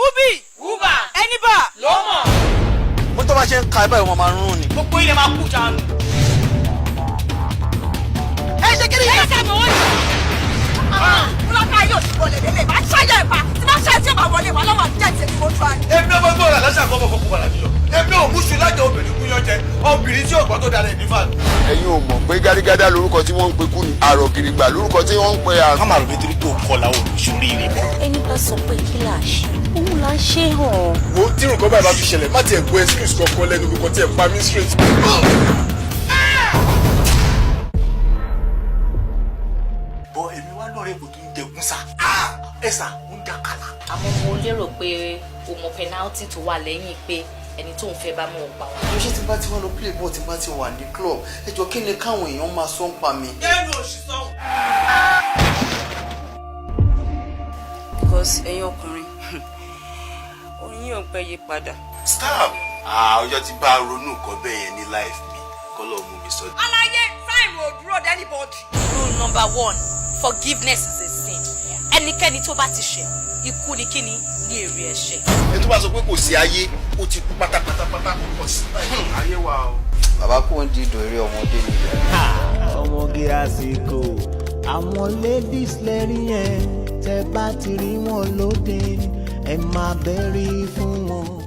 Ubi. Uber. Ẹni bá. Ló mọ̀. Mo tó bá ṣe ń ka ẹ báyìí, wọn máa ń rún ni. Gbogbo ilẹ̀ máa kú jánu. Ẹ ṣe kí ni. Ẹ ṣe àmọ́ wọ́n. Fúlákà yóò ti wọlé délé. Máa ṣáyà ìpa. Tí máa ṣáyà tí ó bá wọlé wà lọ́wọ́ àti jẹ́ ìṣèlú ojú àná. Èmi ọmọ gbọ́dọ̀ lọ́sà kọ́ ọmọ fọkùn padà níyọ. Èmi ò múṣu lájọ obìnrin kúnyán jẹ, obìnrin tí ògbọ́n tó dára ẹ̀ nífà. Ẹ̀yin ò mọ̀ pé gárígádá lorúkọ tí wọ́n ń pe kú ni, àrò gidigba lorúkọ tí wọ́n ń pe àrùn. Ká máa rò nítorí pé o kọlà, ò ní sóríire mọ́. Ẹni bá sọ pé kí là á ṣe, òun là ń ṣe hàn. Wo, tí nǹkan báyìí bá fi ṣẹlẹ̀, má tiẹ̀ gbọ́ excuse kankan lẹ́nu mi kan, tiẹ̀ pa mí straight. Bọ èmi wá lọ́rẹ́ kò tó ń jẹgún sá, ẹ sà ń dàkàlà. Àmọ́ mo lérò pé o mọ penalty tó wà lẹ́yìn pé ẹni tó ń fẹ́ bá mọ̀ ọ́ pa wá. Mo ṣe tí bá ti wá lọ play ball, tí bá ti wà ní club, ẹ jọ, kí ni káwọn èèyàn máa sọ ń pa mi? Kẹ́nu òṣìṣọ́. Because ẹ̀yin ọkùnrin, orin yóò pẹ́ yí padà. Stop. Ọjọ́ tí bá a ronú nǹkan bẹ́ẹ̀ yẹn ní life mi kọ́ lọ́ọ́ mú mi sọ. Aláyé, time ò dúró de anybody. Rule number one: forgiveness is a sin. Ẹnikẹ́ni tó bá ti ṣẹ̀, ikú ni kíni ní èrè ẹ̀ṣẹ̀. Ẹ tó bá sọ pé kò sí ayé, ó ti kú pátápátápátá, kò pọ̀ sí. Ayé wa o. Bàbá kò ń di ìdò eré ọmọdé ni. Ọmọge àsìkò, àwọn ladies lẹ́rí yẹn, tẹ́ bá ti rí wọn lóde, ẹ máa bẹ́rí fún wọn.